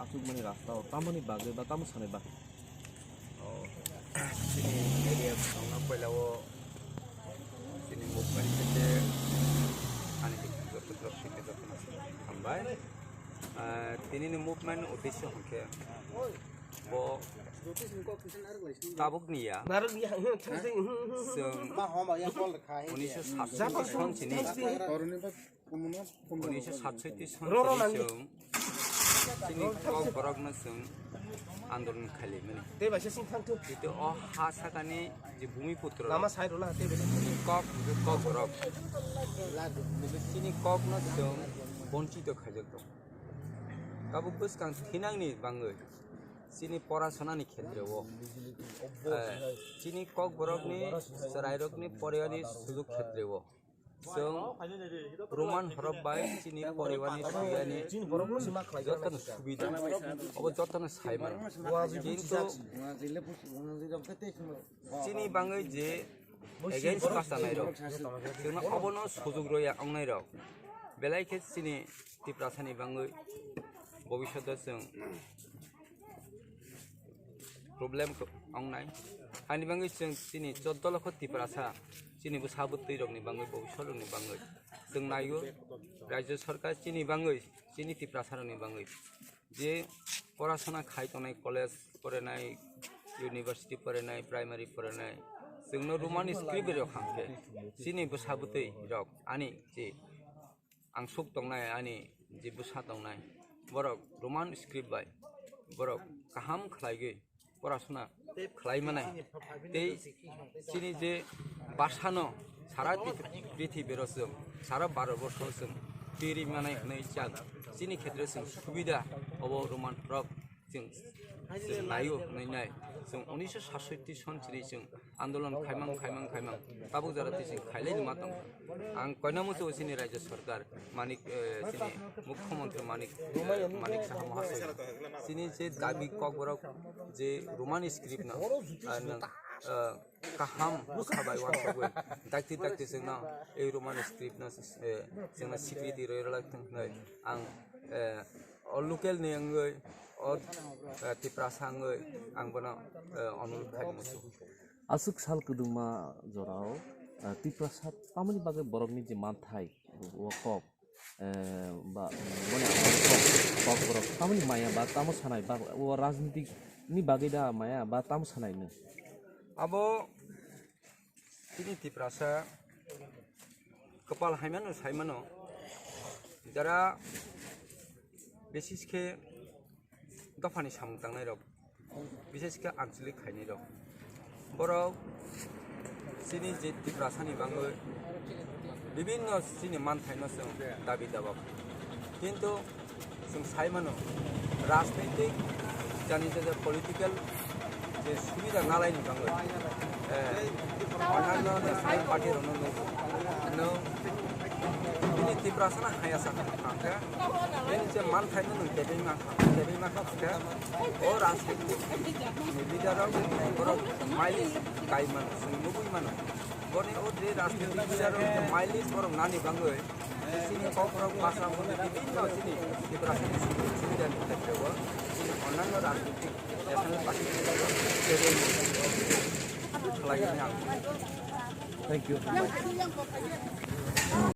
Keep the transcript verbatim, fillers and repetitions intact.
Aswkmani rasta o tamoni bagwi ba tamo sanai ba? O, chini area wngna puila o chini movement khe ani joto joto sini joto hambai. Ah, tinini movement uddesho hwnkhe bo tabukni ya. Narwkni ya, hmm, thang thang, hmm, hmm, hmm. Chwng unisho satsotti son chini, unisho satsotti son chini chwng chini Kokborokno chwng andolon khailaimani. Tei bai se sing thang thung. Jitu o ha sakani je Bumiputro lama side rola tei bai se. Kok, Kokborok. Chini Kokno chwng bonchito khaijak tong. Tabuk bwskang thinangni bangwi chini porasonani khetreo, eh, chini Kokborokni chwrairokni poriyani sujuk khetreo chwng Roman horop bai chini poriyani suyani jotono subida, obo jotono sai mano. Kintu chini bangwi je against bachanairok, chwngno obono sujuk rwya wngnairok, belai khe chini Tiprasani bangwi bobishoto chwng problem ko-, wngnai. Ani bangwi chwng chini choddo lokho Tiprasa, chini bwsa bwtwi rokni bangwi, bobishotrokni bangwi chwng naio, Rajya Sarkar chini bangwi, chini Tiprasarokni bangwi je porasona khai tongnai, college porenai, university porenai, primary porenai, chwngno Roman script rok hamkhe chini bwsa bwtwi rok ani je angsuk tongnai, ani je bwsa tongnai, borok Roman script bai borok kaham khlaigwi porasona khlai manai. Tei chini je bwsano sara prithibi, prithibi rok chwng, sara Bharat borsho chwng twi ri manai hwnwi chak, chini khetre chwng subida obo Roman rok chwng, chwng naio hwnwi nai. Chwng unisho satsotti son chini chwng andolon khaimang, khaimang, khaimang, tabuk jora twi chwng khailai nima tong. Ang koina muchungo chini Rajya Sarkar, Manik, eh, chini Mukhyamantri Manik, eh, Manik Saha Mahasaya, chini je dabi Kokborok je Roman script no, ah, nang, ah, kaham bwsa bai uansugwi dakti dakti chwngno ei Roman script no, eh, chwngno swikriti rwi rwlak thung hwnwi ang, eh, o local ni wngwi, o, eh, Tiprasa wngwi ang bono, eh, onurudh khai muchungo. Aswk sal kwdwngma jorao, eh, Tiprasa tamoni bagwi borokni je manthai, o kok, eh, ba, boni kok, kok borok tamoni maya ba tamo sanai ba, o rajnitik ni bagwi da maya ba tamo sanai no? Abo chini Tiprasa kwpal hai mano, sai mano, jara bises khe dophani samung tangnai rok, bises khe anchalik khainai rok, borok chini je Tiprasani bangwi bibinno chini manthaino chwng dabi daba, kintu chwng sai mano, rajnitik jani je political je subida nalaini bangwi, eh, onanno national party rokno nwng, nwng bini Tiprasano haya sakha kha khe, bini je manthaino nwng tebwi mankha, tebwi mankha khe, o rajnitik ni leader rok borok maili kai mano, chwng nugwi mano. Boni o je rajnitik leader rok maili borok nani bangwi, chini Kokborok basa boni bibinno chini Tiprasani subida ni khetreo chini onanno rajnitik national party khlaiwi ang. Thank you.